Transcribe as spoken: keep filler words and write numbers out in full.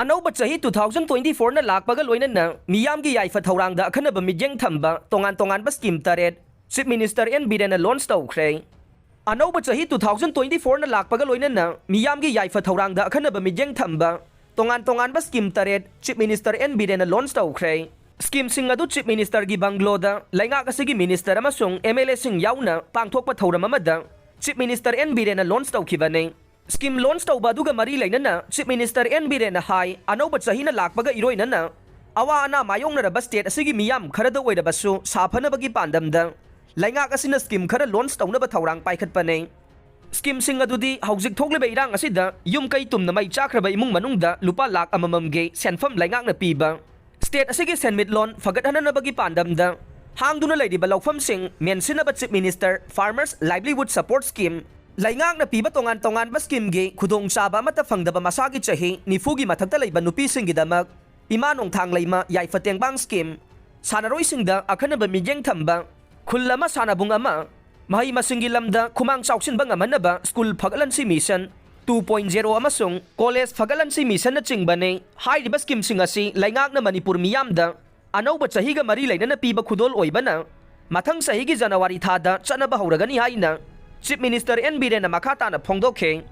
ꯑꯅꯧꯕ ꯆꯍꯤ two thousand twenty fourꯅ ꯂꯥꯛꯄꯒ ꯂꯣꯏꯅꯅ ꯃꯤꯌꯥꯝꯒꯤ ꯌꯥꯏꯐ ꯊꯧꯔꯥꯡꯗ ꯑꯈꯟꯅꯕ ꯃꯤꯠꯌꯦꯡ ꯊꯝꯕ ꯇꯣꯉꯥꯟ ꯇꯣꯉꯥꯟꯕ scheme ꯇꯔꯦꯠ Chief Minister N Birenꯅ launch ꯇꯧꯈ꯭ꯔꯦ꯫ ꯑꯅꯧꯕ ꯆꯍꯤ two thousand twenty fourꯅ ꯂꯥꯛꯄꯒ ꯂꯣꯏꯅꯅ ꯃꯤꯌꯥꯝꯒꯤ ꯌꯥꯏꯐ ꯊꯧꯔꯥꯡꯗ ꯑꯈꯟꯅꯕ ꯃꯤꯠꯌꯦꯡ ꯊꯝꯕ ꯇꯣꯉꯥꯟ ꯇꯣꯉꯥꯟꯕ scheme ꯇꯔꯦꯠ Chief Minister N Birenꯅ launch ꯇꯧꯈ꯭ꯔꯦ꯫ Schemeꯁꯤꯡ ꯑꯗꯨ Chief Ministerꯒꯤ ꯕꯪꯒ꯭ꯂꯣꯗ ꯂꯩꯉꯥꯛ ꯑꯁꯤꯒꯤ minister ꯑꯃꯁꯨꯡ MLAꯁꯤꯡ ꯌꯥꯎꯅ ꯄꯥꯡꯊꯣꯛꯄ ꯊꯧꯔꯝ ꯑꯃꯗ Chief Minister N Birenꯅ launch ꯇꯧꯈꯤꯕꯅꯤ꯫ Scheme launch ꯇꯧꯕ ꯑꯗꯨꯒ ꯃꯔꯤ ꯂꯩꯅꯅ Chief Minister N Birenꯅ ꯍꯥꯏ, ꯑꯅꯧꯕ ꯆꯍꯤꯅ ꯂꯥꯛꯄꯒ ꯏꯔꯣꯏꯅꯅ ꯑꯋꯥ ꯑꯅꯥ ꯃꯥꯌꯣꯛꯅꯔꯕ state ꯑꯁꯤꯒꯤ ꯃꯤꯌꯥꯝ ꯈꯔꯗ ꯑꯣꯏꯔꯕꯁꯨ ꯁꯥꯐꯅꯕꯒꯤ ꯄꯥꯟꯗꯝꯗ ꯂꯩꯉꯥꯛ ꯑꯁꯤꯅ scheme ꯈꯔ launch ꯇꯧꯅꯕ ꯊꯧꯔꯥꯡ ꯄꯥꯏꯈꯠꯄꯅꯤ꯫ Schemeꯁꯤꯡ ꯑꯗꯨꯗꯤ ꯍꯧꯖꯤꯛ ꯊꯣꯛꯂꯤꯕ ꯏꯔꯥꯡ ꯑꯁꯤꯗ ꯌꯨꯝ ꯀꯩ ꯇꯨꯝꯅ ꯃꯩ ꯆꯥꯛꯈ꯭ꯔꯕ ꯏꯃꯨꯡ ꯃꯅꯨꯡꯗ ꯂꯨꯄꯥ ꯂꯥꯈ ꯑꯃꯃꯝꯒꯤ ꯁꯦꯟꯐꯝ ꯂꯩꯉꯥꯛꯅ ꯄꯤꯕ, state ꯑꯁꯤꯒꯤ ꯁꯦꯟꯃꯤꯠꯂꯣꯟ ꯐꯒꯠꯍꯟꯅꯕꯒꯤ ꯄꯥꯟꯗꯝꯗ ꯍꯥꯡꯗꯨꯅ ꯂꯩꯔꯤꯕ ꯂꯧꯐꯝꯁꯤꯡ ꯃꯦꯟꯁꯤꯟꯅꯕ Chief Minister Farmers Livelihood Support Scheme, ꯂꯩꯉꯥꯛꯅ ꯄꯤꯕ ꯇꯣꯉꯥꯟ ꯇꯣꯉꯥꯟꯕ schemeꯒꯤ ꯈꯨꯗꯣꯡꯆꯥꯕ ꯑꯃꯠꯇ ꯐꯪꯗꯕ ꯃꯁꯥꯒꯤ ꯆꯍꯤ ꯅꯤꯐꯨꯒꯤ ꯃꯊꯛꯇ ꯂꯩꯕ ꯅꯨꯄꯤꯁꯤꯡꯒꯤꯗꯃꯛ ꯏꯃꯥ ꯅꯣꯡꯊꯥꯡ ꯂꯩꯃ ꯌꯥꯏꯐ ꯇꯦꯡꯕꯥꯡ scheme, ꯁꯥꯟꯅꯔꯣꯏꯁꯤꯡꯗ ꯑꯈꯟꯅꯕ ꯃꯤꯠꯌꯦꯡ ꯊꯝꯕ, ꯈꯨꯜ ꯑꯃ ꯁꯥꯟꯅꯕꯨꯡ ꯑꯃ, ꯃꯍꯩ ꯃꯁꯤꯡꯒꯤ ꯂꯝꯗ ꯈꯨꯃꯥꯡ ꯆꯥꯎꯁꯤꯟꯕ ꯉꯝꯍꯟꯅꯕ school ꯐꯒꯠꯍꯟꯁꯤ mission two point zero ꯑꯃꯁꯨꯡ college ꯐꯒꯠꯍꯟꯁꯤ missionꯅꯆꯤꯡꯕꯅꯤ꯫ ꯍꯥꯏꯔꯤꯕ schemeꯁꯤꯡ ꯑꯁꯤ ꯂꯩꯉꯥꯛꯅ ꯃꯅꯤꯄꯨꯔ ꯃꯤꯌꯥꯝꯗ ꯑꯅꯧꯕ ꯆꯍꯤꯒ ꯃꯔꯤ ꯂꯩꯅꯅ ꯄꯤꯕ ꯈꯨꯗꯣꯜ ꯑꯣꯏꯕꯅ ꯃꯊꯪ ꯆꯍꯤꯒꯤ ꯖꯅꯋꯥꯔꯤ ꯊꯥꯗ ꯆꯠꯅꯕ ꯍꯧꯔꯒꯅꯤ ꯍꯥꯏꯅ Chief Minister N Birenꯅ ꯃꯈꯥ ꯇꯥꯅ ꯐꯣꯡꯗꯣꯛꯈꯤ꯫